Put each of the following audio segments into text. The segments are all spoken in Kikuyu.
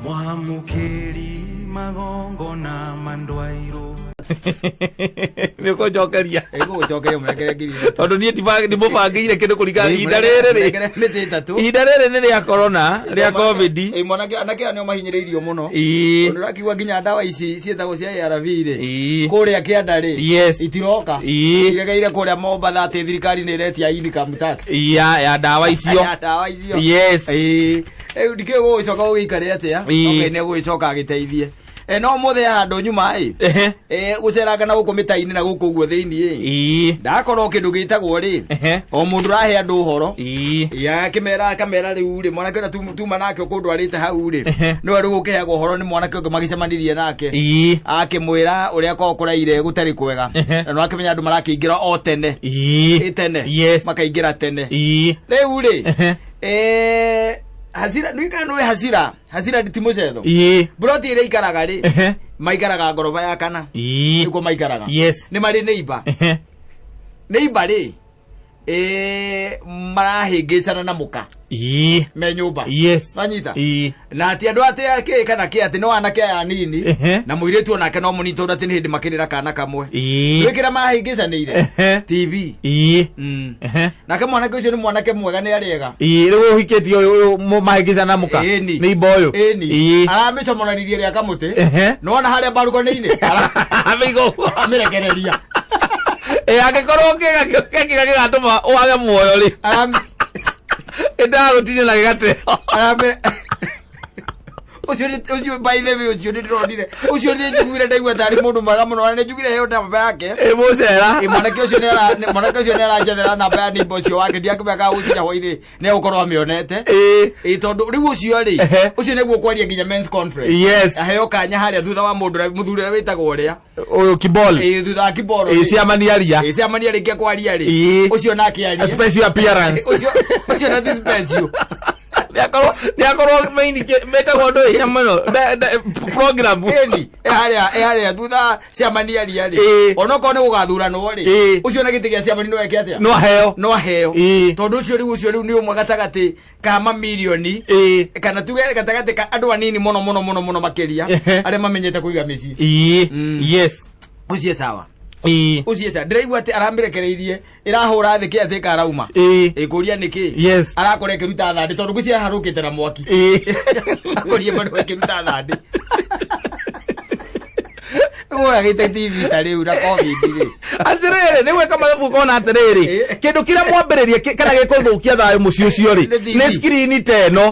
Mwamũkĩri magongona mandwairwo. Nä å kå njokeria. Ĩgũgũcokeria mũnengere 3,000. Tondå niä ndimå kä ndå kå ringana ihinda rä rä rä Mũnengere mĩtĩ 3. Ihinda rä rä nä rä a corona, rä a Covid. Ĩ, mwanake anake aya nĩo mahinyĩrĩirio mũno. Tondũ ũrakiuga nginya ndawa ici ciĩtagwo cia ARV rĩ, kũrĩa kĩanda rĩ, itiroka. Iregeire kũrĩa Mombatha atĩ thirikari nĩ ĩretia income tax Ya ndawa icio. Ya ndawa icio. Yes. Ĩĩ. Rĩu ndikĩũĩ gũgĩcoka gũgĩikare atĩa. No Ngai nĩ egũgĩcoka agĩteithie. No ũmũthĩ handũ nyuma ĩ, gũceranga na gũkũ mĩta-inĩ na gũkũ ũguo thĩinĩ ĩ, ndakorwo kĩndũ gĩtagwo rĩ, o mũndũ ũrahe andũ ũhoro. Ya akĩmera akamera rĩu rĩ, mwanake ũrĩa tuma nake ũkũndwarĩte hau rĩ, nĩwe rĩu ũkĩheagwo ũhoro nĩ mwanake ũngĩ magĩcemanirie nake, akĩmwĩra ũrĩa korwo kũraire gũtarĩ kwega. Na nĩwakĩmenya andũ marakĩingĩra o tene. Ĩ tene. Makaingĩra tene. Rĩu rĩ, hasira nĩkana nĩwe hasira hasira ti mũcetho. Mburoti ĩrĩa ikaraga rĩ, maikaraga ngoroba ya kana. Nĩkuo maikaraga. Nĩ marĩ neighbor. Neighbor rĩ, marahĩngĩcana na mũka me nyũmba. Wanyita? Na ti andũ atĩ akĩ kana kĩ atĩ no anake aya anini, na mũirĩtu onake no mũnini tondũ atĩ nĩ hĩndĩ makĩrĩra kana kamwe. Gwĩkĩra marahĩngĩcanĩire TV. Nake mwanake ũcio nĩ mwanake mwega, nĩ arĩega. Rä u å hikä tie å yå mahängä na må ka. Ĩni. Nä imba å yå. Ĩni. Aramĩcomoranirie rĩa kamũtĩ. Nĩwona harĩa mbarukoni-inĩ Amĩiga. Amĩrekereria. Angä korwo kä ga gä gatå ma wage muoyo rä, ä ndagå tinio na gä gate. Ũcio ũcio, by the way, ũcio nĩ ndĩronire, ũcio nĩ njiguire ndaigua tarĩ mũndũ mwega mũno, na nĩ njugire heo namba yake. Ä må cera. Ĩ, mwanake ũcio nĩ aranjethera namba ya neighbor ũcio wake, ndiakĩmenya kana gũkinya hwainĩ nĩ egũkorwo amĩonete. Ĩ, tondũ rĩu ũcio rĩ, ũcio nĩguo kwaria nginya men's conference. Aheo kanya harĩa thutha wa mũndũ mũthuri ũrĩa wĩtagwo ũrĩa. Å yå kibol. Ĩ, thutha wa kiboro. Ä ciamani aria. Ĩ, ciamani arĩkia kwaria rĩ, ũcio nake arie. Special appearance. Ũcio na ti special. Nä akorwo metagwo ndå hinya må no program. Ĩni, ĩ harĩa thutha ciamani aria rĩ, onokorwo nĩ gũgathuranwo rĩ, ũcio na gĩtĩ gĩa ciamani no eke atĩa? No aheo. No aheo. Tondũ ũcio rĩu nĩ ũmwe gatagatĩ ka mamirioni, kana tuge gatagatĩ ka andũ anini mũno mũno mũno mũno makĩria arĩa mamenyete kũiga mĩciĩ. Ũcio sawa. Ũcio sawa, ndĩraigua atĩ aramĩrekereirie ĩrahũra thĩ kĩ atĩ karauma. Ĩkũria nĩkĩ. Arakora ĩkĩruta thandĩ tondũ ngwĩciria harũkĩte na mwaki. Akorie bado ĩkĩruta thandĩ ũragĩte TV ta rĩu na Covid rĩ. Atirĩrĩ, nĩ gwĩka mathabu ũkona atĩrĩrĩ, kĩndũ kĩrĩa mwambĩrĩria kana gĩkũthũkia thayũ mũciĩ ũcio rĩ, Nĩ TV. Nĩ screen ta ĩno.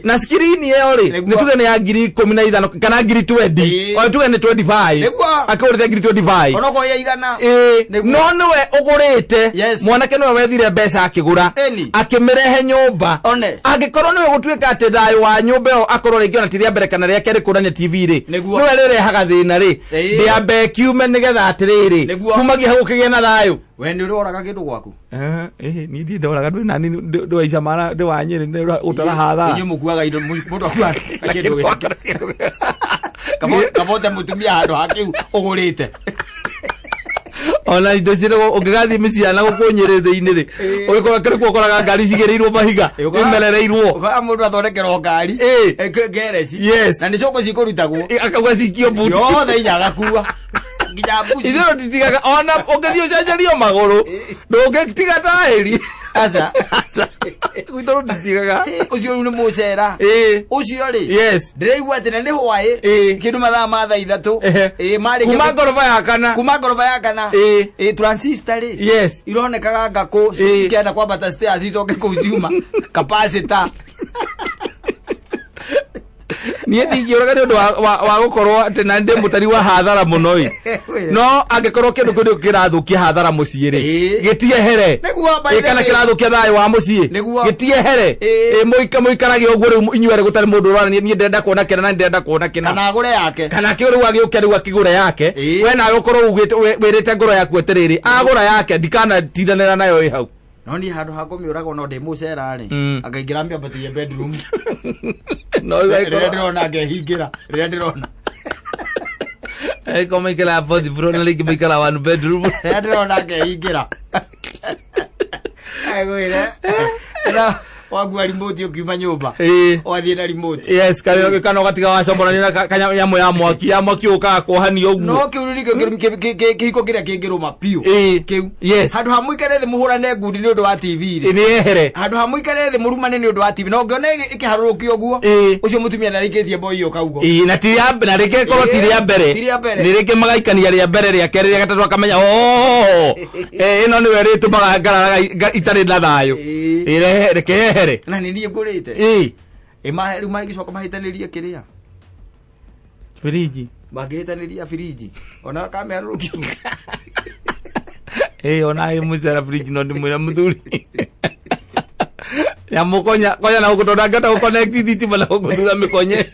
Na screen ĩyo rĩ, nĩ tuge nĩ ya 15,000 kana 20,000. O tuge nĩ 25. Akĩgũrĩte 25,000. Onokorwo ya 100. Nĩguo. No nĩwe ũgũrĩte. Mwanake nĩwe wethire mbeca akĩgũra, akĩmĩrehe nyũmba. One. Angĩkorwo nĩwe gũtuĩka atĩ thayũ wa nyũmba ĩyo akorwo rĩngĩ ona ti rĩa mbere kana rĩa kerĩ kũrania TV rĩ, nĩwe rĩrehaga thĩna rĩ, ndĩambe kiume nĩgetha atĩrĩrĩ, kumagia hau ũkĩgĩe na thayũ. We nĩ ũrĩ woraga kĩndũ gwaku? Niĩ ndirĩ ndoraga ndwĩ nani ndwaica mara ndĩ wa Nyĩrĩ ũtara hathara. Inyuĩ mũkuaga indo, mũndũ akuaga kĩndũ gĩake. Kabote mũtumia handũ ha kĩu ũgũrĩte. Ona indo cire ũngĩgathiĩ mĩciĩ na gũkũ Nyĩrĩ thĩinĩ rĩ, ũgĩkora kĩrĩkũ ũkoraga ngari cigĩrĩirwo mahiga, imerereirwo. Ũkoraga mũndũ athondekerwo ngari ngereci. Na nĩ coko cikũrutagwo. Akauga cikio buti. Ciothe inya agakua nginya mbuci. Ithuĩ tũtitigaga ona ũngĩthiĩ ũcenjerio magũrũ ndũngĩtiga taĩri. Aca. Gwitũ tũtitigaga. Ũcio rĩu nĩ mũcera ũcio rĩ. Ndĩraigua atĩ na nĩ hwaĩ, kĩndũ mathaa ma thaa 3. Marĩkia Kuma ngoroba ya kana. Kuma ngoroba ya kana. Transistor rĩ, ironekaga ngakũ cikĩenda kwambata stairs icoke kũu ciuma capacitor. Niĩ ndingĩũraga nĩ ũndũ wa gũkorwo atĩ na ndĩ mũtari wa hathara mũno ĩ, no angĩkorwo kĩndũ kĩu kĩrathũkia hathara mũciĩ rĩ, gĩtiehere. Nĩguo, by the Kana way. kĩrathũkia thayũ wa mũciĩ, gĩtiehere. Mũikarage ũguo rĩu inyuerĩ gũtarĩ mũndũ ũrarania, niĩ ndĩrenda kuona kĩna na ndĩrenda kuona kĩna. Kana agũre yake. Kana kĩo rĩu agĩũke rĩu akĩgũre yake. We nawe ũkorwo ugĩte wĩrĩte ngoro yaku atĩrĩrĩ, agũra yake ndikanatindanĩra nayo ĩ hau. No niĩ handũ ha kũmĩũraga no ndĩ mũcera rĩ, akaingĩra mĩambatie bedroom. No rĩrĩa ĩgagĩkorwo ndĩrona ngehingĩra rĩrĩa ndĩrona. Ĩko maikara fourth floor na rĩngĩ maikara one bedroom. Rĩrĩa ndĩrona ngehingĩra. Agwĩre. Wakua remote ũkiuma nyũmba. Ĩĩ. Ũgathiĩ na remote. Yes, kana ũgatiga wacomorania na kanyamũ ya mwaki, ya mwaki ũkaga kuohanio ũguo. No kĩu nĩkĩo kĩhiko kĩrĩa kĩngĩrũma biũ. Ĩĩ. Kĩu. Yes. Handũ ha mũikare thĩ mũhũrane ngundi nĩ ũndũ wa TV rĩ. Nĩ yehere. Handũ ha mũikare thĩ mũrumane nĩ ũndũ wa TV. Na ũngĩona ĩkĩharũrũkio ũguo. Ĩĩ. Ũcio mũtumia nĩarĩkĩtie mboi ĩyo kaugo. Ĩĩ, na ti rĩa na rĩngĩ korwo ti rĩa mbere. Ti rĩa mbere. Nĩ rĩngĩ magaikania rĩa mbere, rĩa kerĩ, rĩa gatatũ, akamenya oh, ĩno nĩwe ĩrĩtũmaga ngararaga itarĩ na thayũ. Ĩĩ. Ĩrehe, reke yehere. Na nĩ niĩ ngũrĩte. Ĩĩ. Ĩ rĩu magĩcoka mahĩtanĩrie kĩrĩa. Firiji. Mangĩhĩtanĩria firiji. Ona kamĩharũrũkia. Ĩĩ, ona ĩ mũcera firiji no ndĩmwĩra mũthuri. Ya mũkonya konya na gũkũ tondũ angĩhota gũconnect thitima na gũkũ thutha mĩkonye.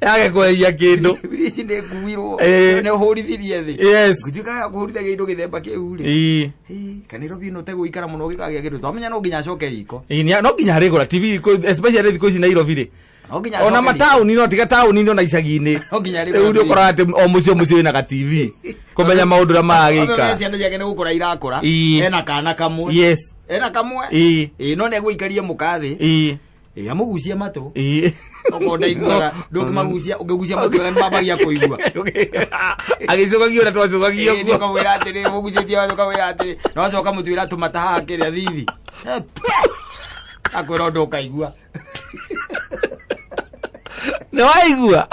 Yage kweheria kĩndũ. Firiji nĩ ĩkuirwo. Ĩĩ. Nĩ ũhũrithirie thĩ. Yes. Ngĩtuĩka ya kũhũrithagia indo gĩthemba kĩu rĩ. Ĩĩ. Ĩĩ, kana Nairobi ĩno ũtegũikara mũno ũgĩkagĩa kĩndũ twamenya no nginya acoke riko. Ĩĩ, no nginya arĩgũra TV especially thikũ ici Nairobi rĩ. No nginya Ona acoke riko. mataũni no tiga taũni-inĩ ona icagi-inĩ. No nginya arĩgũra Rĩu nĩ ũkoraga atĩ o mũciĩ o mũciĩ wĩna ga TV. Kũmenya maũndũ ũrĩa Amenya maragĩka. ciana ciake nĩ gũkũra irakũra. Ĩĩ. Ena kana kamwe. Yes. Ena kamwe. Ĩĩ. Ĩĩ, no nĩegũikaria mũka thĩ. Ĩĩ. Ĩĩ, amũgucie matũ. Ĩĩ. Okorwo ndaiguaga, ndũngĩmagucia, ũngĩgucia matũ wega nĩmambagia kũigua. Agĩcũgagia ũrĩa twacũgagia Ĩĩ, ũguo. ũkamwĩra atĩrĩ, mũgucĩtie watũ ũkamwĩra atĩrĩ, na wacoka mũtwĩra tũmata haha kĩrĩa thithi. Akwĩra ũndũ ũkaigua. Nĩ waigua?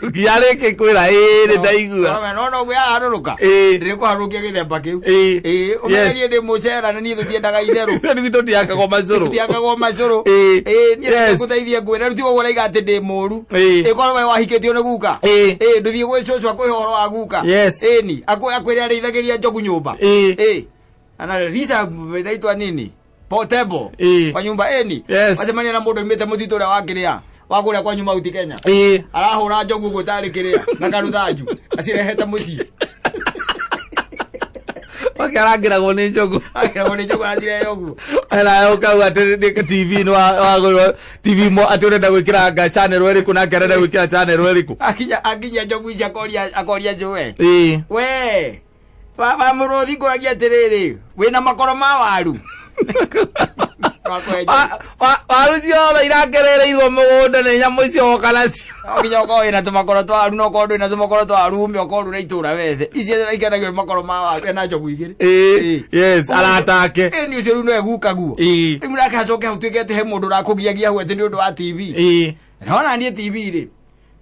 Nginya rĩngĩ kwĩra ĩĩ nĩ ndaigua. No no ũguo yararũrũka. Ĩĩ. Ndĩrĩkũharũrũkia gĩthemba kĩu. Ĩĩ. Ĩĩ, ũmenyerie ndĩ mũcera na niĩ tũtiendaga itherũ. Rĩu tũtiakagwo macũrũ. Tũtiakagwo macũrũ. Ĩĩ. Ĩĩ, niĩ Yes. ngũteithie ngwĩre rĩu tiga ũguo ũraiga atĩ ndĩ mũru. Ĩĩ. Ĩĩ, korwo we wahikĩtio nĩ guka. Ĩĩ. Ĩĩ, ndũthiĩ gwĩ cũcũ akũhe ũhoro wa guka. Yes. Ĩĩ ni, akwĩre arĩithagĩria njogu nyũmba. Ĩĩ. Ĩĩ. Ana Lisa inaitwa nini? Portable. Ĩĩ. Kwa nyumba ĩni. Yes. Wacemania na mũndũ oimĩte mũtitũ ũrĩa wa kĩrĩa. Wa kũrĩa kwa nyuma uti Kenya. Ĩĩ. Arahũra njogu ũguo tarĩ kĩrĩa na karuthanju acirehete mũciĩ. Makĩarangĩragwo nĩ njogu. Akĩragwo nĩ njogu acirehe ũguo. Ena ũkauga atĩ nĩ TV nĩ wagũrwo TV mo atĩ ũrenda gwĩkĩra anga channel ĩrĩkũ nake arenda gwĩkĩra channel ĩrĩkũ. Akinya akinya njogu ici akoria akoria njũe. Ĩĩ. We wa wa mũrũthi ngũragia atĩrĩrĩ wĩna makoro ma waru. Wakũhe njogu. Waru ciothe irangerereirwo mũgũnda nĩ nyamũ icio woka nacio. No nginya ũkorwo wĩna tũmakoro twa waru no ũkorwo ndũrĩ na tũmakoro twa waru ume ũkorwo ũrure itũra wethe. Icio ikenagio nĩ makoro ma waru ena njogu igĩrĩ. Ĩĩ. Yes, arata ake. Ĩĩ ni ũcio rĩu nĩwe guka guo. Ĩĩ. Rĩu nake acoke hau tuĩke atĩ he mũndũ ũrakũgiagia hau atĩ nĩ ũndũ wa TV. Ĩĩ. Nona niĩ TV rĩ.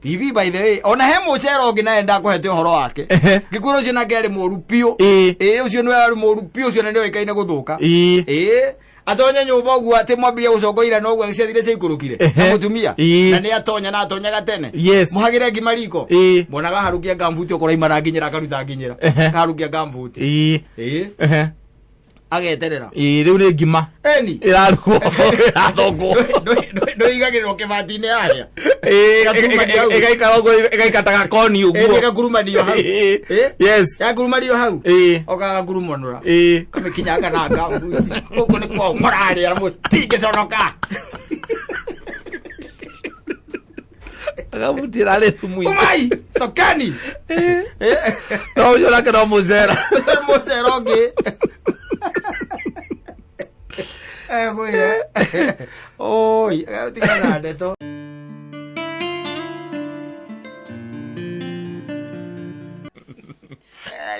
TV by the way, ona he mũcero ũngĩ naye ndakũhete ũhoro wake. Ehe. Ngĩkwĩra ũcio nake arĩ mũru biũ. Ĩĩ. Ĩĩ ũcio nĩwe arĩ mũru biũ ũcio na nĩoĩkaine gũthũka. Ĩĩ. Ĩĩ. Atonye nyũmba ũguo atĩ mwambirie gũcongoira na ũguo ciathire ciaikũrũkire. Ehe. Na mũtumia. Ĩĩ. Na nĩ atonya na atonyaga tene. Yes. Mũhagĩre ngima riko. Ĩĩ. Mwonaga harukia ngambuti okorwo aima na nginyĩra akaruta nginyĩra. Ehe. Kaharukia ngambuti. Ĩĩ. Ĩĩ. Ehe. Ageterera. Ĩĩ, rĩu nĩ ngima. Eni. Ĩrarugwo. Ĩrathongwo. Ndũigagĩrĩrwo kĩbati-inĩ harĩa. Ĩĩ, Ĩgakurumanio hau. ĩgaikara ũguo ĩgaikata gakoni Ĩĩ, ũguo. ĩgakurumanio hau. Ĩĩ. Ĩĩ. Yes. Yakurumanio hau. Ĩĩ. Ũkagakurumanũra. Ĩĩ. Kamĩkinyanga na ngambuti. Gũkũ nĩ kwao mũrarĩa na mũtingĩconoka. Agabuti ĩrarĩ thumu-inĩ. Umai, tokeni. No ũcio nake no mũcera. Mũcera ũngĩ. Egwĩre. Oi, tigana na ndeto.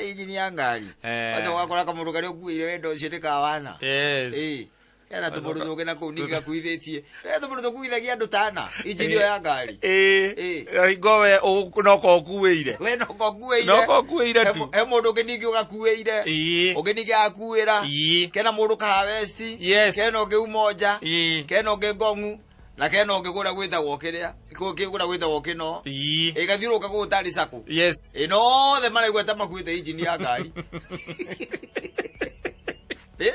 Injini ya ngari. Eh. Wacha ũgakora kamũndũ karĩa ũkuĩire wendo ũcio nĩ kawana. Yes. Ĩĩ. Hena tũmũndũ tũngĩ na kũu ningĩ gakuithĩtie. Hena tũmũndũ tũkuithagia andũ tana. Injini ĩyo ya ngari. Ĩĩ. Ĩĩ. Hingo we noko ũkuĩire. We no kokuĩire. Noko ũkuĩire tu. He mũndũ ũngĩ ningĩ ũgakuĩire. Ĩĩ. Ũngĩ ningĩ agakuĩra. Ĩĩ. Kena mũndũ kaha West. Yes. Kena ũngĩ Umoja. Ĩĩ. Kena ũngĩ Ngong'u. Na kena ũngĩ kũrĩa gwĩtagwo kĩrĩa. Kũrĩa gwĩtagwo kĩno. Ĩĩ. Ĩgathiũrũrũka gũkũ tarĩ cakũ. Yes. Ĩ no othe maraigua ta makuĩte injini ya ngari. Ĩ.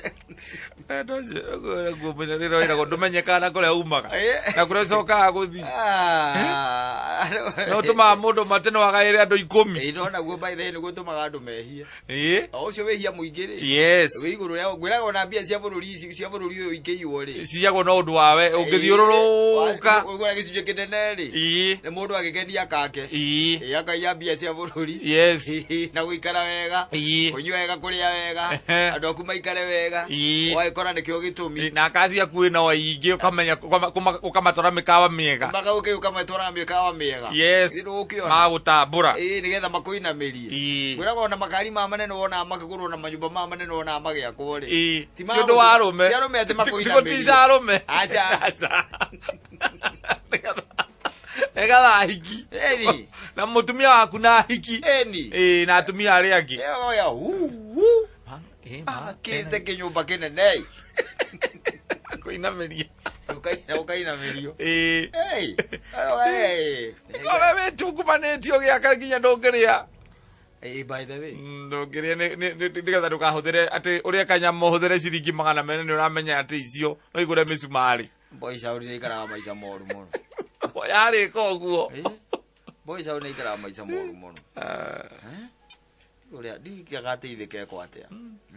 Ndũmenyekaga na kũrĩa umaga Ĩĩ. na kũrĩa ũcokaga gũthiĩ. Ah, No tũmaga mũndũ mate no agaĩre andũ 10. Ĩĩ no naguo by the way nĩguo tũmaga andũ mehie. Ĩĩ. O ũcio wĩhia mũingĩ rĩ. Yes. Wĩ igũrũ rĩa ngwĩraga ona mbia cia bũrũri ici cia bũrũri ũyũ ikĩiywo rĩ. Ciyagwo no ũndũ wawe ũngĩthiũrũrũka. Ũgũra gĩcunjĩ kĩnene rĩ. Ĩĩ. Nĩ mũndũ agĩkenia kake. Ĩĩ. Ĩĩ akaiya mbia cia bũrũri. Yes. Na gũikara wega. Ĩĩ. Kũnyua wega kũrĩa wega. Ehe. Andũ aku maikare wega. Ĩĩ. Ũgagĩkora nĩkĩo gĩtũmi. Na kaci aku ĩna aingĩ ũkamenya ũkamatwara mĩkawa mĩega. Magagũkĩ ũkamatwara mĩkawa mĩega. Yes. Ĩĩ ndũgũkĩona. Magũtambũra. Ĩĩ nĩgetha makũinamĩrie. Ĩĩ. Ngwĩraga ona makari maya manene wonaga makĩgũrwo na manyũmba maya manene wonaga magĩakwo rĩ. Ĩĩ. Ti Ti ũndũ wa arũme. Ti arũme atĩ Ti makũinamĩrie. gũtica arũme. Aca. Aca. Nĩgetha ahiki. Ĩni. Na mũtumia waku na ahiki. Ĩni. Ĩĩ na atumia arĩa angĩ. Ĩyo ya hu hu. Akĩte kĩnyũmba kĩnene. Kũinamĩria. Ũkainamĩrio. Ĩĩ. Hey. Hey. Kowe wĩtungumanĩtio gĩaka nginya ndũngĩrĩa. Hey, by the way. Ndũngĩrĩa nĩgetha ndũkahũthĩre atĩ ũrĩe kanyama ũhũthĩre ciringi 400 nĩ ũramenya atĩ icio no igũre mĩcumarĩ. Boys out nĩ ikaraga maica moru mũno. Yarĩka ũguo. Boys out nĩ ikaraga maica moru mũno. Ũrĩa ndingĩgateithĩka eko atĩa.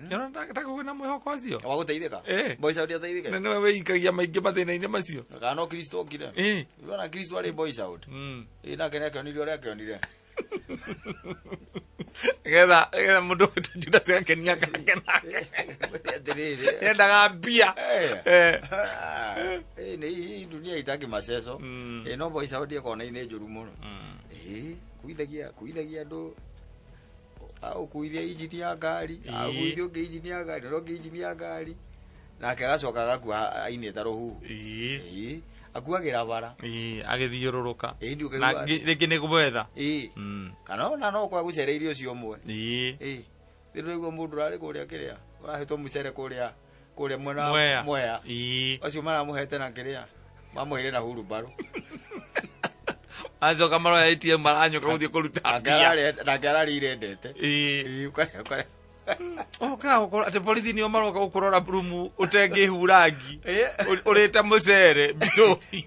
Ndĩrona ta kwĩna mwĩhoko ũcio. Wa gũteithĩka? Eh. Boys out ateithĩke? Na nĩwe wĩikagia maingĩ mathĩna-inĩ macio. Kana no Kristo okire. Ĩĩ. Ũrona Kristo arĩ boys out. Ĩĩ nake nĩakĩonire ũrĩa akĩonire. Nĩgetha nĩgetha mũndũ wĩtwo Judas agakenia kake nake. Atĩrĩrĩ. Endaga mbia. Eh. Ĩĩ nĩ hii dunia itaki maceco. Ĩĩ no boys out ĩkona-inĩ njũru mũno. Ĩĩ kuithagia kuithagia andũ agũkuithia injini ya ngari agũkuithia ũngĩ injini ya ngari ũrĩa ũngĩ injini ya ngari nake agacoka agakua ainĩte rũhuho. Ĩĩ. Ĩĩ akuagĩra bara. Ĩĩ agĩthiũrũrũka. Ĩĩ ndiũkaigua Na atĩ- rĩngĩ nĩ gwetha. Ĩĩ. Kana ona no kwa gũcereirie ũcio ũmwe. Ĩĩ. Ĩĩ. Ndĩraigua mũndũ ũrarĩ kũrĩa kĩrĩa ũrahetwo mũcere kũrĩa kũrĩa mwena Mwea. Mwea. Ĩĩ. Acio maramũhete na kĩrĩa mamũheire na hurumbarũ. Acoka maroya ATM maranyũka gũthiĩ kũruta mbia. Nake ararĩire ndete. Ĩĩ. Ĩĩ ũkarĩa ũkarĩa. Okaga gũkorwo atĩ borithi nĩo maroka gũkũrora rumu ũtengĩhura ngi. Ũrĩte mũcere mbicũri.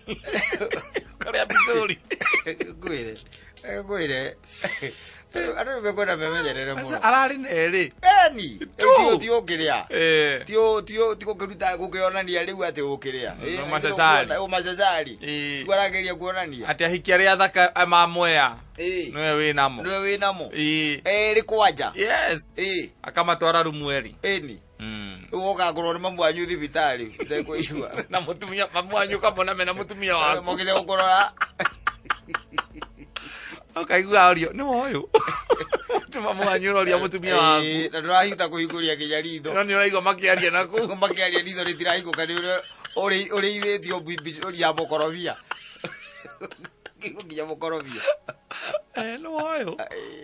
Ũkarĩa mbicũri. Ngwĩre. Ngwĩre. Andũ nĩ mekwenda memenyerere mũno. Ararĩ na erĩ. Eni. Tu. Ti ũkĩrĩa. Eh. Ti ti ti gũkĩruta gũkĩonania rĩu atĩ ũkĩrĩa. No macacari. Ũ macacari. Ĩĩ. Tiguo arageria kuonania. Atĩ ahiki arĩa athaka ma Mwea. Ĩĩ. Nĩwe wĩ namo. Nĩwe wĩ namo. Ĩĩ. Erĩ kwanja. Yes. Ĩĩ. Akamatwara rumu erĩ. Ĩni. Rĩu woka ngorwo nĩ mamu wanyu thibitarĩ ũtekũigua. Na mũtumia mamu wanyu ũkamona mena mũtumia waku. Mokĩte gũkũrora. Ũkaigua orio nĩwe ũyũ. Mamu wanyu ũroria mũtumia waku. Ĩĩ, na ndũrahota kũhingũria nginya ritho. No nĩ ũraigua makĩaria na kũu. Makĩaria ritho rĩtirahingũka nĩ ũrĩa ũrĩithĩtio mbicũri ya mũkorobia. Nginya mũkorobia. Nĩ ũyũ.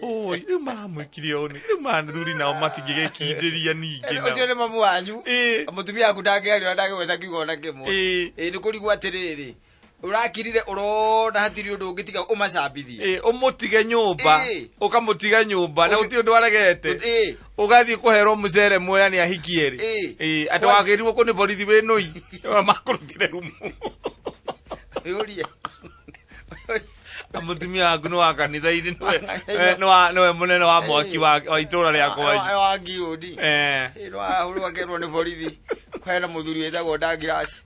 Oi, rĩu maramwĩkire ũũ nĩ. Rĩu mathuri nao matingĩgĩkindĩria ningĩ nao. Ũcio nĩ mamu wanyu. Ĩĩ. Mũtumia waku ndangĩaria na ndangĩgweta kiugo ona kĩmwe. Ĩĩ. Ĩĩ nĩ kũrigwo atĩrĩrĩ. Ũrakirire ũrona hatirĩ ũndũ ũngĩ tiga ũmacambithie. Ĩĩ, ũmũtige nyũmba. Ĩĩ. Ũkamũtiga nyũmba na gũtirĩ ũndũ aregete. Ĩĩ. Ũgathiĩ kũherwo mũcere Mwea nĩ ahiki erĩ. Ĩĩ. Ĩĩ, atĩ wagĩrirwo kũ nĩ borithi wĩ nũi. Makũrutire rumu. Wĩũrie. Na mũtumia waku nĩ wa kanitha-inĩ nĩwe nĩwe mũnene wa mwaki wa itũra rĩa kwanyu. Wa ngiũndi. Eh. Ĩĩ no ahũrwo akerwo nĩ borithi. Kwena mũthuri wĩtagwo Douglas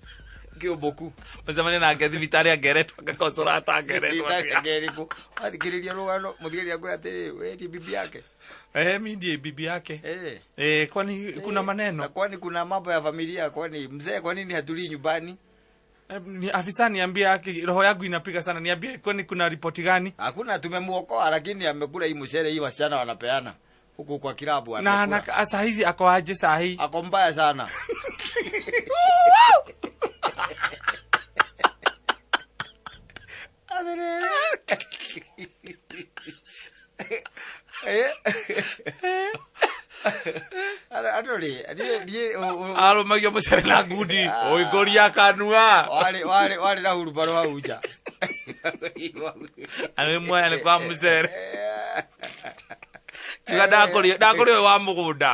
Kĩũmbũku. Mũcemania nake thibitarĩ angeretwo angakocora atangeretwo atĩa. Ngerĩkũ. Wathikĩrĩria rũgano mũthikĩrĩria akwĩra atĩrĩ we ndiĩ bibi yake. Eh, mi ndiye bibi yake. Eh. Eh, kwani kuna maneno? Na kwani kuna mambo ya familia kwani mzee kwa nini hatulii nyumbani? Ni afisa niambie yake roho yangu inapiga sana niambie kwani kuna ripoti gani? Hakuna, tumemuokoa lakini amekula hii mshele hii wasichana wanapeana huku kwa kilabu Na amekula. na saa hizi ako aje saa hii? Ako mbaya sana. Andũ rĩ, niĩ Arũmagio mũcere na ngundi ũikũria kanua. warĩ warĩ warĩ na hurumbarũ hau nja. Arĩ mwaya nĩ kwa mũcere. Kiuga ndakũrĩa ndakũrĩa ũyũ wa mũgũnda.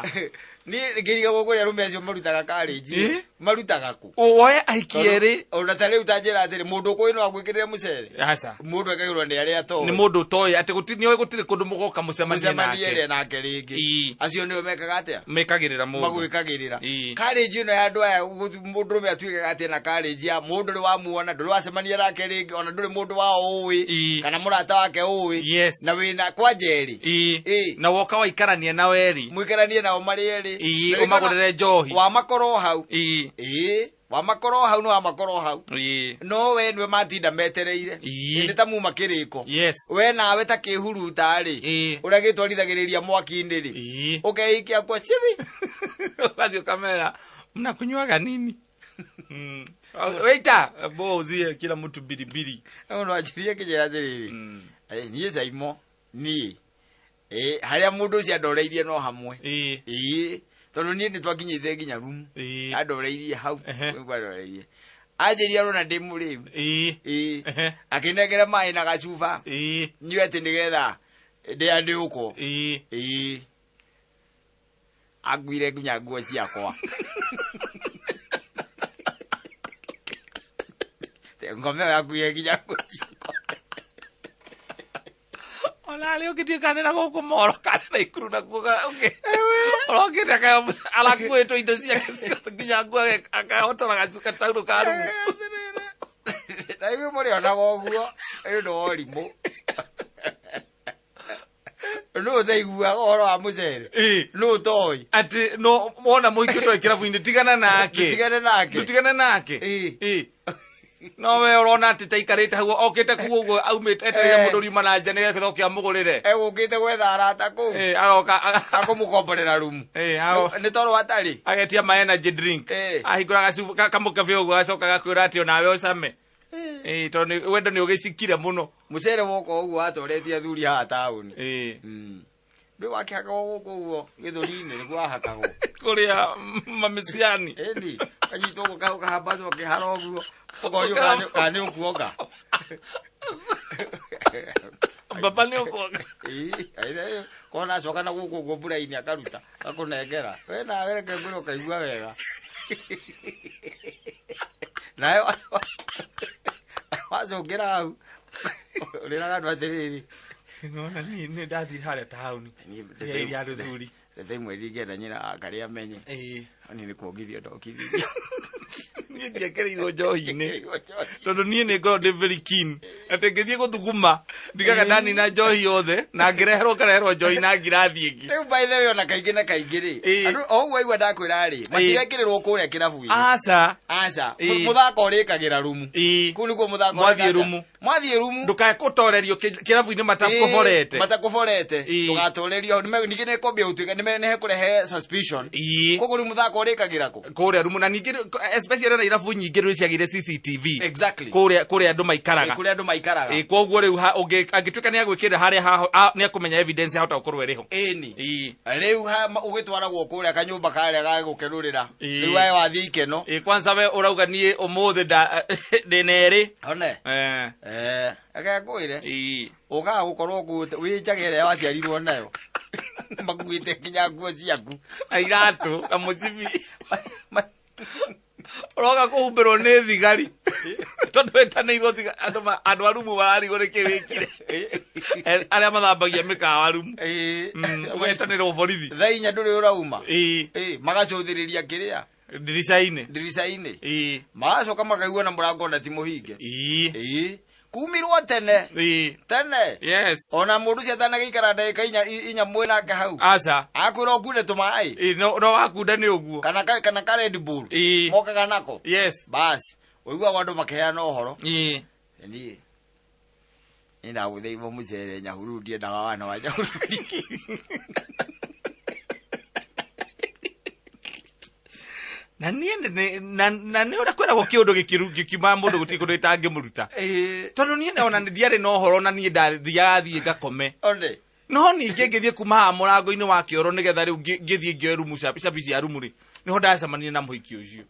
Niĩ ngĩrigagwo kũrĩa arũme acio marutaga karĩnji Ĩ? marutaga kũ Woe ahiki erĩ. Ona ta rĩu ta njĩra atĩrĩ, mũndũ ũkũĩ no agwĩkĩrĩre mũcere? Aca. Mũndũ ekagĩrwo nĩ arĩa atoĩ. Nĩ mũndũ ũtoĩ atĩ gũtirĩ nĩoĩ gũtirĩ kũndũ mũgoka mũcemanie mũcemanie nake. rĩ nake rĩngĩ. Ĩ. Acio nĩo mekaga atĩa? Mekagĩrĩra mũndũ. Magwĩkagĩrĩra. Ĩ. Karĩnji ĩno ya andũ aya, mũndũrũme atuĩkaga atĩ na karĩnji ya mũndũ ndũrĩ wamuona, ndũrĩ wacemania nake rĩngĩ, ona ndũrĩ mũndũ wao ũĩ Ĩ. kana mũrata wake ũĩ. Yes. Na wĩna kwanja erĩ. Ĩ. Ĩ. Na woka waikarania nao erĩ. Mũikaranie nao marĩ erĩ. Ĩ, Na rĩngĩ ũmagũrĩre njohi. Wamakorwo hau. Ĩ. Ĩ, wamakorwo hau nĩ wamakorwo hau. Ĩ. No we nĩwe matinda metereire. Ĩ. Nĩ ta muma kĩrĩko. Yes. We nawe ta kĩhuruta rĩ, Ĩ. ũrĩa gĩtwarithagĩrĩria mwaki-inĩ rĩ, Ĩ. ũkeikia kwa cibi. Ũgathiĩ ũkamera mnakunywaga nini? Waiter, bo uzie kila mtu bilibili. Mũndũ anjĩrie kĩnjĩra atĩrĩrĩ, niĩ Caimo, niĩ harĩa mũndũ ũcio andoreirie no hamwe. Ĩ. Ĩĩ, tondũ niĩ nĩ twakinyĩte nginya rumu. Ĩ. Andoreirie hau. Ehe. Nĩguo andoreirie. Anjĩria arona ndĩ mũrĩu. Ĩ. Ĩĩ. Ehe. Akĩnengera maĩ na gacuba. Ĩ. Nyue atĩ nĩgetha ndĩandĩũkwo. Ĩ. Ĩĩ. Anguire nginya nguo ciakwa. Ngome ĩyo yakuire nginya nguo ciakwa. Ona arĩ ũngĩtuĩka nĩ na gũkũ moro kana na ikuru nakuo ũrokĩte arakuĩtwo indo ciake ciothe nginya nguo akahotora gacuka taurũ ka rumu. Na inyuĩ mũrĩonaga ũguo nĩ ũndũ wa ũrimũ. Nũ ũtaiguaga ũhoro wa mũcere? Ĩ. Nũ ũtoĩ? Atĩ no wona mũhiki ũtoĩ kĩrabu-inĩ tigana nake. Tigane nake. Ndũtigane nake. Ĩ. Ĩ. No we ũrona atĩ taikarĩte hau okĩte kuo ũguo aumĩte etereire Eh. mũndũ riuma na nja nĩgetha oke amũgũrĩre. Egũkĩte gwetha arata kũu. Ĩ, agoka Akũmũkomborera rumu. Ĩ, Nĩ toro atarĩ. agetia ma energy drink. Ĩ. Ahingũra kamũkebe ũguo agacoka agakwĩra atĩ onawe ũcame. Ĩ, tondũ wendo nĩ ũgĩcikire mũno. Mũcere woka ũguo watoretie athuri haha taũni. Ĩ. Ndũĩ wakĩhakagwo gũkũ ũguo gĩthũri-inĩ nĩguo wahakagwo. Kũrĩa mamĩciani. Ĩni, kanyitwo ũguo kahambatwo kĩhara ũguo. Ũkorio kana nĩ ũkuonga. Baba nĩ ũkuonga. Ĩĩ, kona acoka na gũkũ ũguo mbura-inĩ akaruta, akũnengera. We nawe reke ngwĩre ũkaigua wega. Nawe wacũngĩra hau, ũrĩraga andũ atĩrĩrĩ. Nona niĩ nĩ ndathiĩ harĩa taũni. Niĩ- Iria rũthuri. Thaa imwe ndingĩenda nyina akarĩa amenye. Ĩ. Niĩ nĩ kuongithio ndokithirio. Niĩ ndiekĩrĩirwo njohi-inĩ. Tondũ niĩ nĩ ngoragwo ndĩ very keen. Atĩ ngĩthiĩ gũthuguma, ndigaga ndanina njohi yothe, na ngĩreherwo ngareherwo njohi na ngirathi ĩngĩ. Rĩu by the way ona kaingĩ na kaingĩ rĩ, Ĩ. andũ o ũguo aigua ndakwĩra rĩ, matirekĩrĩrwo kũrĩa kĩrabu-inĩ. Aca. Aca, Ĩ. mũthako ũrĩkagĩra rumu. Ĩ. Kũu nĩkuo mũthako Mwathiĩ ũrĩkaga. rumu. Mwathiĩ rumu. Ndũkae gũtorerio kĩrabu-inĩ matakũborete. Ĩ, matakũborete. Ĩ. Ndũgatorerio. Ningĩ nĩ kwambia gũtuĩka nĩ hekũrehe suspicion. Ĩ. Koguo rĩu mũthako ũrĩkagĩra kũ? Kũrĩa rumu na ningĩ especially na irabu nyingĩ rĩu ciagire CCTV. Exactly. Kũrĩa kũrĩa andũ maikaraga. Kũrĩa andũ maikaraga. Ĩ, koguo rĩu angĩtuĩka nĩ agwĩkĩrĩra harĩa nĩ akũmenya evidence yahota gũkorwo ĩrĩ ho. Ĩni. Ĩ. Rĩu ũgĩtwaragwo kũrĩa kanyũmba karĩa ga gũkerũrĩra. Ĩ. Rĩu we wathiĩ ikeno. Ĩ, kwanza we ũrauga niĩ ũmũthĩ ndĩna ĩrĩ. One. Eh. Reke ngwĩre. Ĩ. Ũkaga gũkorwo ũkuĩte wĩ njaga ĩrĩa waciarirwo nayo. Makuĩte nginya nguo ciaku. Na iratũ na mũcibi. Ũroka kũhumbĩrwo nĩ thigari. Tondũ wĩtanĩirwo andũ a rumu mararigwo nĩ kĩ wĩkire. Arĩa mathambagia mĩkawa rumu. Ĩ. Ũgetanĩrwo borithi. Thaa inya ndũrĩ ũrauma. Ĩ. Ĩ, magacũthĩrĩria kĩrĩa? Ndirica-inĩ. Ndirica-inĩ. Ĩ. Magacoka makaigua na mũrango ona ti mũhinge. Ĩ. Ĩ. Kumirwo tene. Ĩ. Tene. Yes. Ona mũndũ ũcio atanagĩikara ndagĩka inya mwĩ nake hau. Aca. Akwĩra ũkunde tũmaĩ. Ĩ, no wakunda nĩ ũguo. Kana ka Red Bull. Ĩ. Mokaga nako. Yes. Bas. Ũiguaga andũ makĩheana ũhoro. Ĩ. Niĩ. Nĩ ndagũthĩirwo mũcere Nyahururu, ndiendaga wana wa Nyahururu. Na niĩ na nĩ ũrĩa kwĩragwo kĩũndũ gĩkiuma mũndũ gũtirĩ kũndũ gĩtangĩmũruta. Tondũ niĩ ona ndiarĩ na ũhoro na niĩ ndathiaga thiĩ ngakome. One. No ningĩ ngĩthiĩ kuma haha mũrango-inĩ wa kĩoro nĩgetha rĩu ngĩthiĩ ngĩoe rumu cabi cia rumu rĩ, nĩho ndacemanirie na mũhiki ũcio.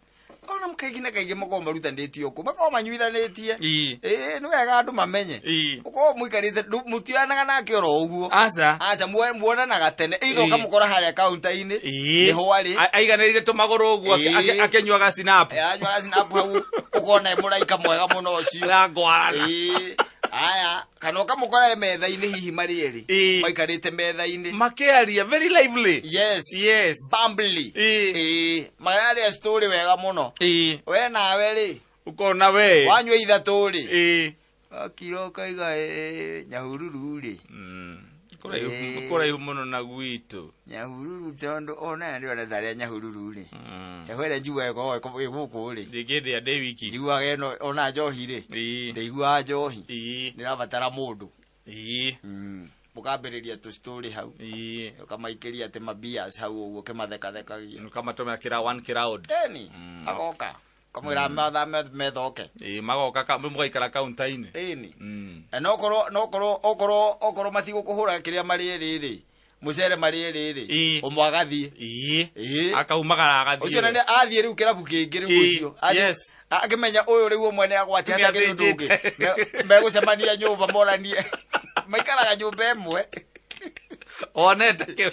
Ona kaingĩ na kaingĩ makoragwo marutanĩtio kũ makoragwo manyuithanĩtie. Ii. Ĩĩ, nĩ wega andũ mamenye. Ii. Ũkorwo mũikarĩte mũtionanaga nake oro ũguo. Aca. Aca, muonanaga tene either Ĩĩ. ũkamũkora harĩa kaunta-inĩ Ii. nĩho arĩ. Aiganĩrĩire tũmagũrũ ũguo Ĩĩ. akĩnyuaga snap. Anyuaga snap hau, ũkona e mũraika mwega mũno ũcio. Arangwarana. Ĩĩ. Aya, kana ũkamũkora e metha-inĩ hihi marĩ erĩ. Ĩĩ. Maikarĩte metha-inĩ. Makĩaria very lively. Yes. Yes. Bumbly. Ĩĩ. Ĩĩ. Mararia story wega mũno. Ĩĩ. We nawe rĩ, Ũkona we. wanyua ithatũ rĩ. Ĩĩ. Akira ũkaiga ĩĩ, Nyahururu rĩ. Kũraihu Ĩĩ. kũraihu mũno na gwitũ. Nyahururu tondũ ona ndĩrona tarĩa Nyahururu rĩ. Heho ĩrĩa njiguaga ĩkoragwo ĩ gũkũ rĩ. Ndingĩndĩa ndĩ wiki. Njiguaga ĩno ona njohi rĩ. Ĩĩ. Ndĩiguaga njohi. Ĩĩ. Ndĩrabatara mũndũ. Ĩĩ. Mũkambĩrĩria tũ story hau. Ĩĩ. Ũkamaikĩria atĩ mabias hau ũguo ũkĩmathekathekagia. Ũkamatũmĩra kĩra one crowd. Eni, agoka. Kamwĩra mathaa methoke. Ĩĩ, magoka mũgaikara kaunta-inĩ. Ĩni. Na okorwo nokorwo okorwo okorwo matigũkũhũra kĩrĩa marĩ erĩ rĩ, mũcere marĩ erĩ rĩ, Ĩĩ. ũmwe agathiĩ. Ĩĩ. Ĩĩ. Akaumagara agathiĩ. Ũcio na nĩ athiĩ rĩu kĩrabu kĩngĩ rĩu Ĩĩ, ũcio. Athiĩ- yes. Akĩmenya ũyũ rĩu ũmwe nĩ agwati Nĩ hatakĩrĩ ũndũ ũngĩ. athĩnjĩte. Megũcemania nyũmba moranie. Maikaraga nyũmba ĩmwe. Onete kĩ.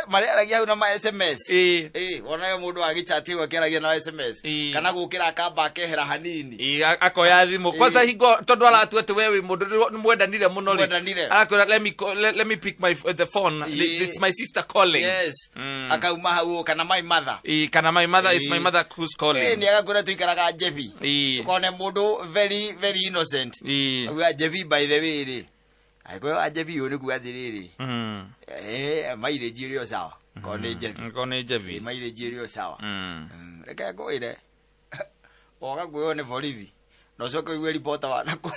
Marĩaragia hau na ma SMS. Ĩĩ. Ĩĩ, wonaga mũndũ agĩchati hau akĩaragia na SMS. Ĩĩ. Kana gũkĩra akamba akehera hanini. Ĩĩ, akoya thimũ kwanza hingo tondũ aratua atĩ we wĩ mũndũ nĩ mwendanire mũno rĩ Mwendanire. arakwĩra let me pick my the phone. Ĩĩ. It's my sister calling. Yes. Akauma hau kana my mother. Ĩĩ, kana my mother, it's my Ĩĩ. mother who's calling. Ĩĩ, nĩ agakwĩra tũikaraga Njebi. Ĩĩ. Ũkone mũndũ very very innocent. Ĩĩ. Auga Njebi by the way rĩ. Angĩkorwo Anjebi ũyũ nĩ kuga atĩrĩrĩ, mileage ĩrĩ o sawa. Korwo nĩ Njebi. Korwo nĩ Njebi. Mileage ĩrĩ o sawa. Reke ngwĩre, woka kuoywo nĩ borithi na ũcoke ũigue ribota wa nakũ.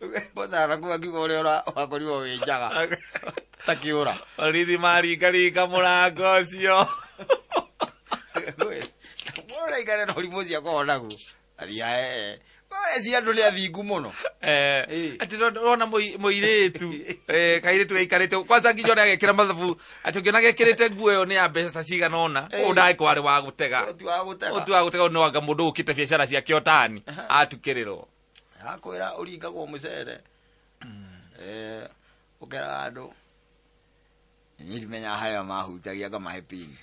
Ũigue ribota wa nakũ akiuga ũrĩa wakorirwo wĩ njaga ta kĩũra. Borithi maringaringa mũrango ũcio. Ũraikara na ũrimũ ũcio akoragwo naguo. Athiaga ũreciria andũ nĩ athingu mũno. Atĩ ndona mũirĩtu, kairĩtu gaikarĩte kwanza nginya ũrĩa agekĩra mathabu atĩ ũngĩona gekĩrĩte nguo ĩyo nĩ ya mbeca ta cigana ũna, ũũ ndagĩkorwo arĩ wa gũtega. Ũũ ti wa gũtega. Ũũ ti wa gũtega, nĩ wanga mũndũ ũkĩte biacara ciake ũtani atukĩrĩrwo. Akwĩra ũringagwo mũcere. Ũkeraga andũ niĩ ndimenyaga harĩa mahutagia ngamahe pini.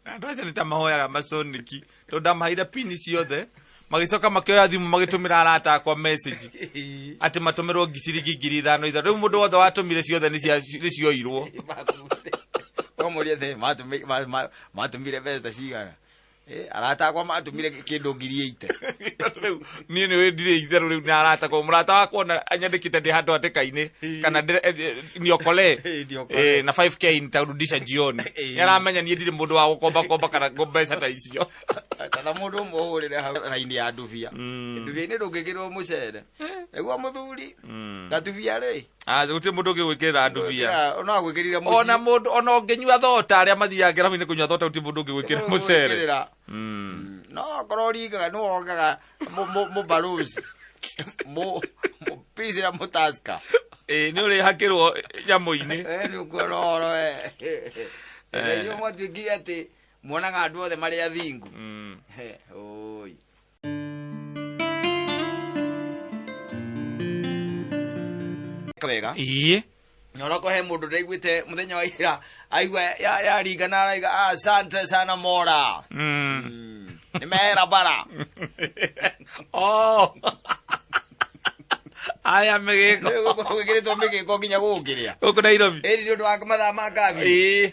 Andũ acio nĩ ta mahoyaga maconiki tondũ ndamaheire pini ciothe magĩcoka makĩoya thimũ magĩtũmĩra arata akwa message atĩ matũmĩrwo ciringi 5,000 ithano. Rĩu mũndũ wothe watũmire ciothe nĩ cioirwo. Ũkamũria atĩ matũmire mbeca cigana? Arata akwa matũmire kĩndũ 80,000. Rĩu niĩ nĩ ndirĩ itherũ rĩu na arata akwa. Mũrata wakwa ona anyandĩkĩte ndĩ handũ hatĩka-inĩ kana niokole. Niokole. Na 5K nitarudisha jioni. Nĩ aramenya niĩ ndirĩ mũndũ wa gũkomba komba kana mbeca ta icio. Kana mũndũ ũmwe ũhũrĩre hau raini ya ndubia. Ndubia-inĩ ndũngĩkĩrwo mũcere. Nĩguo mũthuri. Gatubia rĩ. Gũtirĩ mũndũ ũngĩgwĩkĩrĩra ndubia. No agwĩkĩrire mũciĩ. Ona mũndũ, ona ũngĩnyua thota, arĩa mathiaga kĩrabu-inĩ kũnyua thota, gũtirĩ mũndũ ũngĩgwĩkĩrĩra mũcere. Ũngĩgwĩkĩrĩra. No okorwo ũringaga, nĩ wongaga mũbarũzi. Mũpici na mũtaska. Nĩ ũrĩhakĩrwo nyamũ-inĩ. Nĩ ũkuona ũhoro we. Inyuĩ mwatuĩkire atĩ muonaga andũ othe marĩ athingu. Oi. Wega. Na ũroko he mũndũ ndaiguĩte mũthenya wa ira aigua yaringana araiga asante sana Mora. Nĩ mehera bara. Oh. Aya mĩgĩko. Gwĩkĩrĩtwo mĩgĩko nginya gũkĩrĩa. Gũkũ Nairobi. Ĩni nĩ ũndũ wa mathaa ma kambi.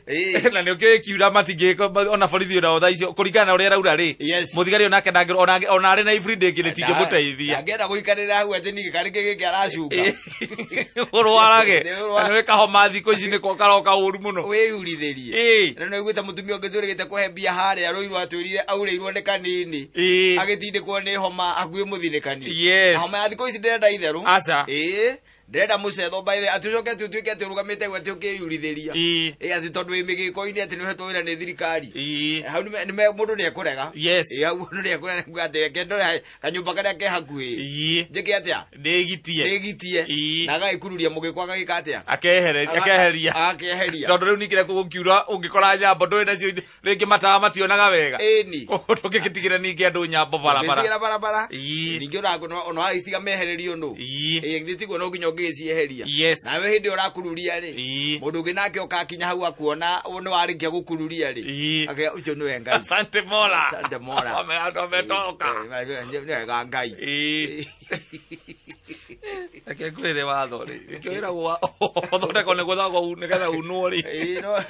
Na nĩ ũkĩũĩ kiura matingĩko ona borithi ona thaa icio kũringana na ũrĩa araura rĩ. Mũthigari onake ndangĩ ona arĩ na iburi ndĩngĩ rĩtingĩmũteithia. Angĩenda gũikarĩra hau atĩ ningĩ karĩ kĩ gĩkĩ aracunga. Ũrwarage. Nĩ ũrwara. Na nĩ kahoma thikũ ici nĩko karoka ũru mũno. Wĩyurithĩrie. Na nĩ ũiguĩte mũtumia ũngĩ twĩrĩgĩte kũhe mbia harĩa Rũirũ atwĩrire aurĩirwo nĩ kanini. Agĩtindĩkwo nĩ homa hakuhĩ mũthinĩkani. Na homa ya thikũ ici ndĩrenda itherũ. Aca. Ndĩrenda mũcetho by the atĩ ũcoke atĩ ũtuĩke atĩ ũrũgamĩte gwe atĩ ũkĩyurithĩria. Ĩ atĩ tondũ wĩ mĩgĩko-inĩ atĩ nĩ ũhetwo wĩra nĩ thirikari. Hau mũndũ nĩ ekũrega. Yes. Ĩ hau mũndũ nĩ ekũrega kuga atĩ reke ndore kanyũmba karĩa ke hakuhĩ. Njĩke atĩa? Ndĩgitie. Ndĩgitie. Na agagĩkururia mũgĩko agagĩka atĩa? Akeheria. Akeheria. Tondũ rĩu ningĩ gũkiura ũngĩkora nyambo ndũĩ nacio rĩngĩ matawa mationaga wega. Ĩni. Koguo ndũngĩgĩtigĩra ningĩ andũ nyambo barabara. Ũngĩcitigĩra barabara. Ningĩ ona wagĩcitiga mehererio nũ. Ĩ githĩ tiguo no nginya ũngĩgĩcieheria. Yes. Nawe hĩndĩ ĩyo ũrakururia rĩ. Mũndũ ũngĩ nake ũkakinya hau akuona nĩ warĩkia gũkururia rĩ. Akauga ũcio nĩwe Ngai. Asante Mola. Asante Mola. Wametoka. Nĩ wega Ngai. Reke ngwĩre watho rĩ. Nĩkĩo wĩragwo ũthondekwo nĩ gũthagwo nĩgetha unwo rĩ. Ĩ no.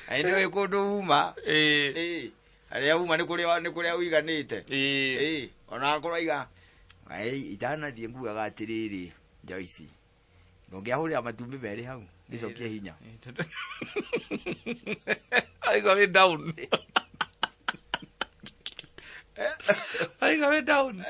Ai nĩ kũndũ uma. Ĩ harĩa uma nĩ kũrĩa ũiganĩte. Ĩ ona akorwo aiga ai itanathiĩ ngugaga atĩrĩrĩ Joyce. Ndũngĩahũrĩra matumbĩ merĩ hau ngĩcokie hinya. Aigua wĩ down. Aigua wĩ down.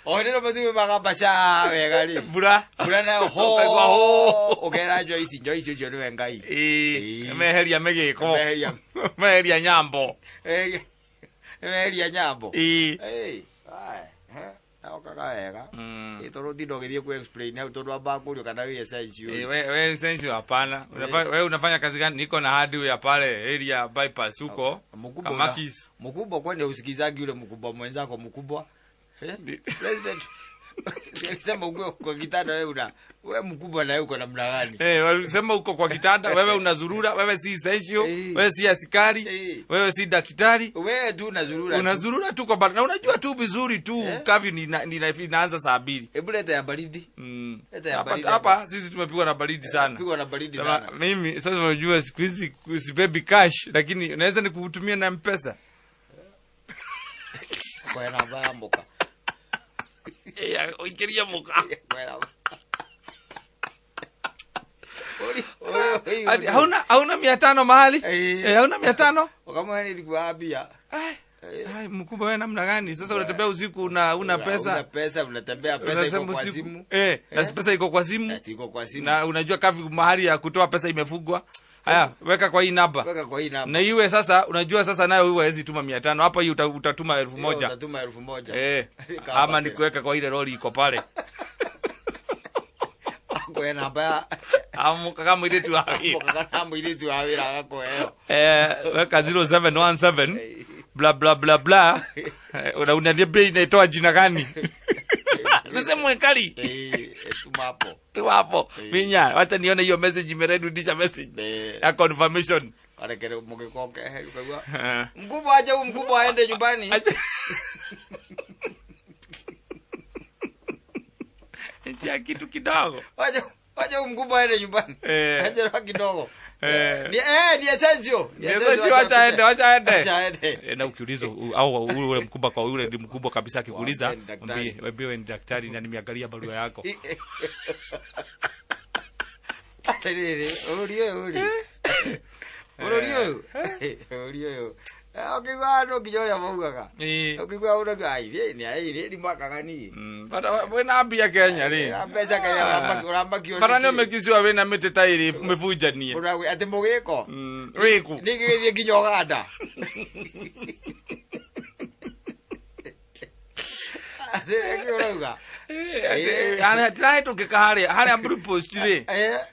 O hĩndĩ ĩno matumbĩ magambaca wega rĩ. Mbura. Mbura nayo ho. Ũkaigua ho. Ũkera Joyce, Joyce ũcio nĩwe Ngai. Ĩ meheria mĩgĩko. Meheria. Meheria nyambo. Meheria nyambo. Ĩ. Ĩ. Okaga wega. Ĩ tondũ ũtinda ũgĩthiĩ ku explain hau tondũ ambaga kũrio kana wĩ essential. We essential hapana. Wewe unafanya kazi gani? Niko na hardware pale area bypass huko. Kamakis. Mkubwa kwani usikizaji yule mkubwa mwenzako mkubwa? President. Sema uko kwa kitanda wewe una wewe mkubwa na uko namna gani? Walisema uko kwa kitanda wewe unazurura, wewe si essential, wewe si askari, wewe si daktari. Wewe tu unazurura. Unazurura tu kwa barabara. Na unajua tu vizuri tu kavi inaanza saa 2. Hebu leta ya baridi. Leta ya baridi. Hapa sisi tumepigwa na baridi sana. Tumepigwa na baridi sana. Mimi sasa unajua siku hizi sibebi cash lakini unaweza nikutumia na M-Pesa. Kwa namba ya mboka. Uingiria muka. Hauna 500 mahali? Hauna 500? Kama nilikuwa mbia. Ai, mkubwa wewe namna gani? Sasa unatembea usiku una pesa. Una pesa, unatembea pesa iko kwa simu. Na pesa iko kwa simu. Iko kwa simu. Na unajua kavi mahali ya kutoa pesa imefungwa. Haya, weka kwa hii namba. Weka kwa hii namba. Na iwe sasa unajua sasa nayo wewe huwezi tuma 500. Hapa hii utatuma 1000. Utatuma 1000. Ama nikuweka kwa ile lori iko pale. Kwa namba ya amuka kama ile tu hawi. Kama ile tu hawi la kwa hiyo. Weka 0717 bla bla bla bla. Unaniambia bei inaitoa jina gani? Niseme kali. Tuma hapo. Tu hapo. Minya, wacha nione hiyo message imerudisha message. Ya confirmation. Arekere mugikoke ukagua. Mkubwa aje huyu mkubwa aende nyumbani. Nje kitu kidogo. Wacha huyu mkubwa aende nyumbani. Aje kidogo. Ni essential. Ni essential, wacha aende, wacha aende. Wacha aende. Na ukiuliza au ule mkubwa kwa yule ni mkubwa kabisa akikuuliza, mwambie wewe ni daktari na nimeangalia barua yako. Atiriri, uri. Uri. Ukigwa no nginya ũrĩa maugaga. Ukigwa ũrauga ai ni ai ni mwaka gani. Bata wĩna mbia Kenya rĩ. Mbeca Kenya ũramakio. Bata nĩ ũmĩkicua wĩna mĩtĩ ta ĩrĩ mĩbunjanie. Ũrauga atĩ mũgĩko. Wĩkũ. Nĩ gĩgĩthiĩ nginya Uganda. Atĩ ũrauga. Tirahĩtũkĩka harĩa Blue Post rĩ.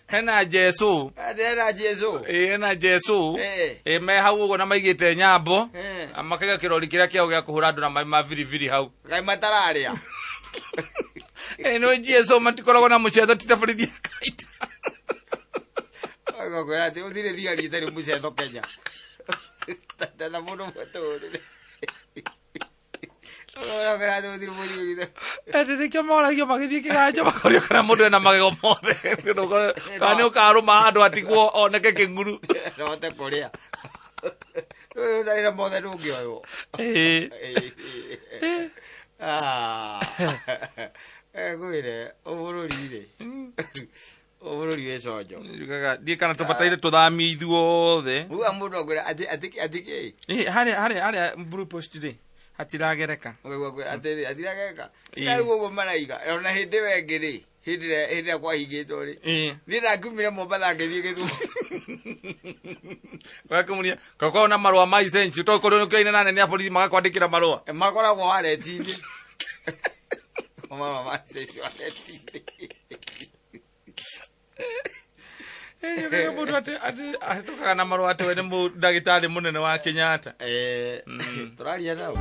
Hena Jesu. Hena Jesu. Hena Jesu. Me hau ũguo na maigĩte nyambo. Makaiga kĩrori kĩrĩa kĩao gĩa kũhũra andũ na maĩ ma biribiri hau. Kaĩ matararĩa. No Jesu matikoragwo na mũcetho ti ta borithi ya kawaida. Agakwĩra atĩ gũtirĩ thigari itarĩ mũcetho Kenya. Tetha mũndũ mũtũrĩre. Atĩ nĩkĩo moragio magĩthiĩ kĩganjo makorio kana mũndũ ena magego mothe. Kana nĩ ũkarũma handũ atigwo oneke kĩng'uru. Nohote kũrĩa. Rĩu ũtarĩ na mothe ndũngĩoywo. Ngwĩre bũrũri rĩ. Bũrũri wĩ conjo. Ndiĩ kana tũbataire tũthamie ithuothe. Uga mũndũ akwĩra atĩ kĩ? Harĩa Blue Post rĩ. Hatiragereka. Ũkaigua kwĩra atĩrĩ atirageka. Ĩĩ. Tiga rĩu ũguo maraiga ona hĩndĩ ĩyo ĩngĩ rĩ, hĩndĩ ĩrĩa hĩndĩ ĩrĩa kwahingĩtwo rĩ, Ĩĩ. niĩ ndakiumire Mombatha ngĩthiĩ Gĩthumo. Ũgakĩmũria korwo na marũa ma icenci to korwo nĩ na anene a borithi magakwandĩkĩra marũa. Makoragwo wareti-inĩ. Marũa ma icenci wareti-inĩ. Ĩĩ, mũndũ atĩ atĩ ahĩtũkaga na marũa atĩ we nĩ ndagĩtarĩ mũnene wa Kenyatta. Tũraria nao.